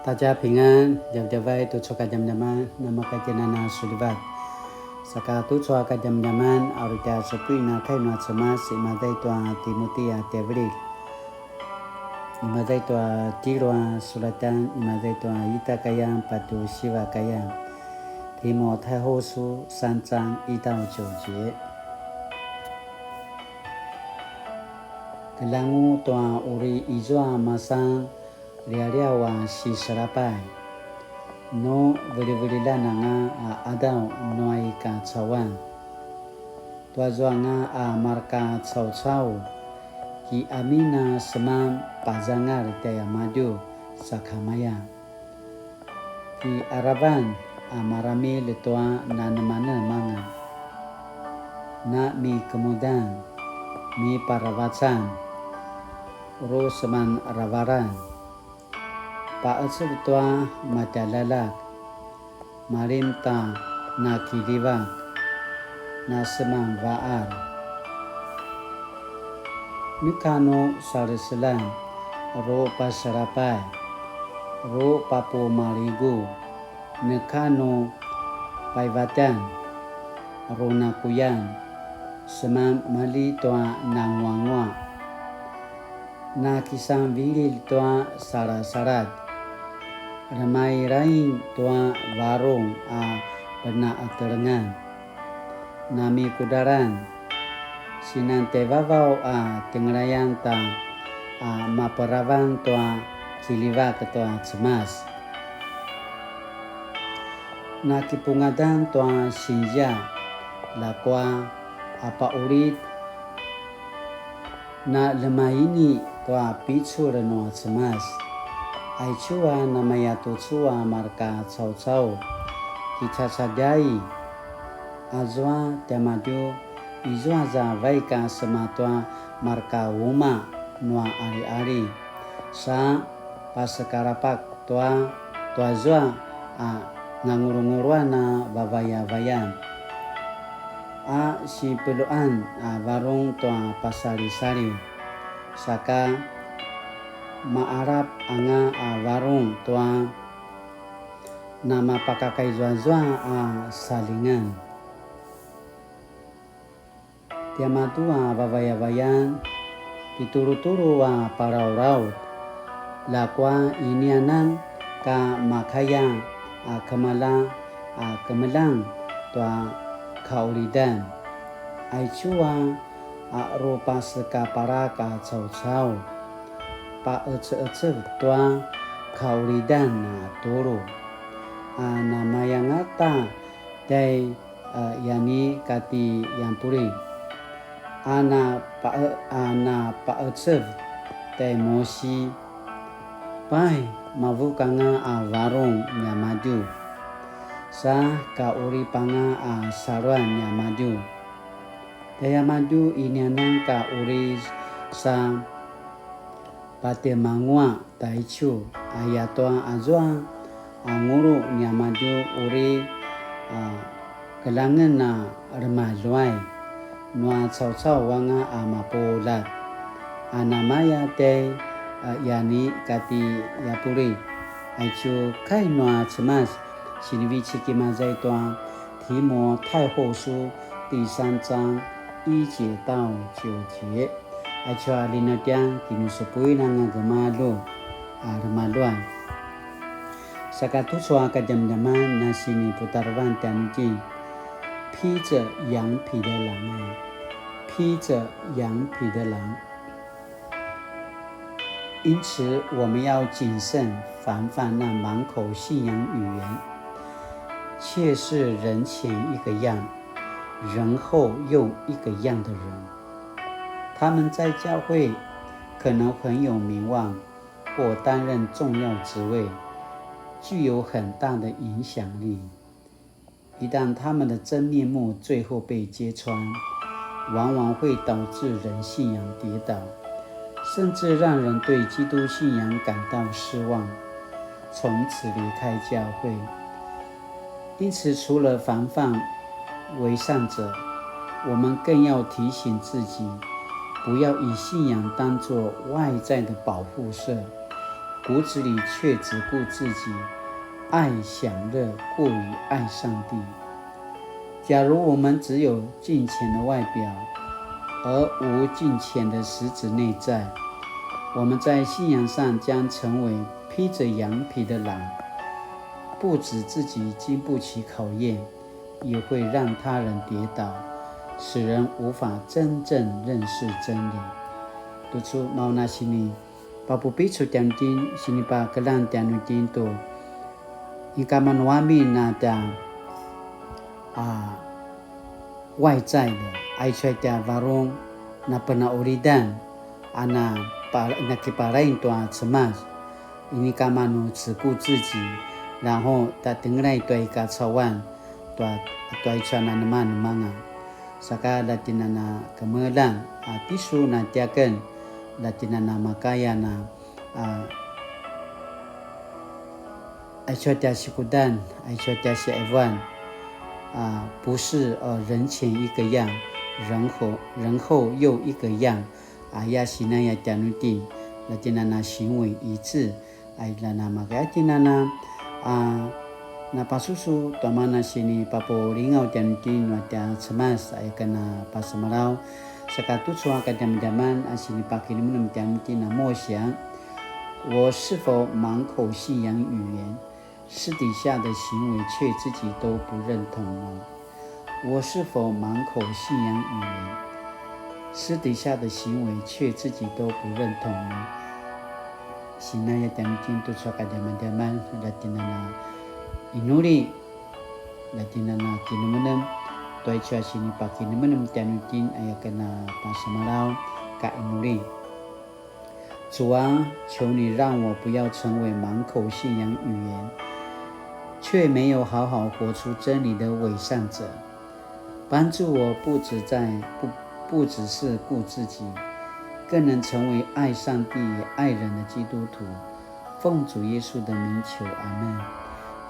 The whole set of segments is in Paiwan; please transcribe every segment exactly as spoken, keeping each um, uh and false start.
大家平安, djavadjavai tucu a kadjamadjaman, namakatjinana sulivat. Saka tucu a kadjamadjaman, a uri tja supuin a kai nua Cemas, imaza i tua Timuti a tjaivililj. Imaza i tua tjelu a sulatan, imaza i tua ita kayan, patje siva kayan. 提摩太後書三章一到九節. Kelangu tua uri izua masan lialiaw a siselapay, nu vilivililjan anga a qadaw nua i kacauan. Tuazuanga a marka caucau, kiamin a seman pazangal tjaimadju sakamaya. Kiaravan a maramilj tua nanemanemanga, na mikemudan, miparavacan, ru seman ravaran, paqecev tua matjaljaljak, malim ta nakiljivak, na seman vaar. Neka nu saleselan, ru paselapay, ru papumaligu, neka nu paivatjan, ru nakuyan, seman mali tua nanguanguaq. Nakisanvililj tua salasaladj, remairaing tua varung a penaqetelengan. Namikudralan, sinan tjaivavaw a tjengelayan ta a maperavan tua kiljivak tua Cemas. Nakipungadan tua sinzia, ljakua a paqulid, na ljemaini tua picul nua Cemas. Aicu a namaya tucu a marka caucau, kicacadjai, azua tiamadju, izua za vaik a sema tua marka umaq nua qaliqali, sa pasekalapak tua tuazua a ngangurunguruan a vavayavayan, a sipeluan a varung tua pasalisaliw, saka maqalap anga a varung tua namapakakaizuazua a salingan. Tiamadju a vavayavayan, kitulutulu a palaulaut, ljakua inianan ka makaya a kemelja a kemeljang tua kaqulidan. Aicu a, a rupasekapalak a caucau, paqeceqecev tua kaqulidan a tulu, a namayangata tjai a, yani kati Yampuli, a na paqe-, a na paqecev tjai Musi, pai mavukanga a varung niamadju, sa kaqulipanga a saluan niamadju. Tjaiamadju inianan ka uri sa patjemanguaq taicu, ayatua azua a ngulu niamadju uri a keljangen a remaluay nua caucau anga a mapuljat. A namaya tjai a yani kati Yapuli, aicu kai nua Cemas, sinivecik imaza i tua 提摩太后书第三章一节到九节. Aicu a linatjang kinusupuin anga gemalju a remaluay. Saka tucu a kadjamadjaman na siniputarevan tjanuitjen, 披着羊皮的狼啊，披着羊皮的狼。因此，我们要谨慎防范那满口信仰语言，却是人前一个样，人后又一个样的人。他们在教会可能很有名望，或担任重要职位，具有很大的影响力。一旦他们的真面目最后被揭穿，往往会导致人信仰跌倒，甚至让人对基督信仰感到失望，从此离开教会。因此，除了防范伪善者，我们更要提醒自己，不要以信仰当作外在的保护色，骨子裡卻只顧自己，愛享樂過於愛上帝。假如我們只有敬虔的外表，而無敬虔的實質內在，我們在信仰上將成為披著羊皮的狼，不止自己經不起考驗，也會讓他人跌倒，使人無法真正認識真理。Tucu mauna sini, papupicul tjanuitjen, sinipakeljang tjanuitjen tu, inika manu amin a tja, a, 外在的, aicu a tja varung, na penaulidan, a na pa-, na kiparain tua Cemas, inika manu 只顧自己, 然後 tja tengelay tua i kacauan, tua, tua aicu a nanemanemanga. Saka la tjen a na kemeljang, a, tisun a tiaken, la tjen a na makaya na, a, aicu a tja sikudan, aicu a tja siaivuan, a, 不是, a, 人前一個樣，人後，人後又一個樣, aya sinaya tjanuitjen, la tjen a na 行為一致, a, ila na makaya tjen a na, a, na pasusu tua mana sinipapulingaw tjanuitjen nua tja Cemas, aya ken a pasemalaw. Saka tucu a kadjamadjaman a sinipakinemenem tjanuitjen a 默想, 我是否滿口信仰語言，私底下的行為卻自己都不認同呢？我是否滿口信仰語言，私底下的行為卻自己都不認同呢？Sinaya tjanuitjen tucu a kadjamadjaman, la tjen a na inuli, la tjen a na kinemenem, tua aicu a sinipakinemenem tjanuitjen aya ken a pasemalaw, ka inuli. 主啊，求你讓我不要成為滿口信仰語言，卻沒有好好活出真理的偽善者。幫助我不只在，不，不只是顧自己，更能成為愛上帝也愛人的基督徒。奉主耶穌的名求，阿們。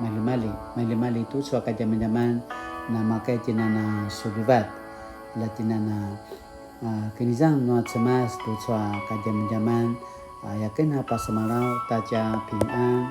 Maljimalji, maljimalji tucu a kadjamadjaman, na makaya tjen a na sulivat, la tjen a na a, kinizang nua Cemas tucu a kadjamadjaman, a, aya ken a pasemalaw, 大家平安.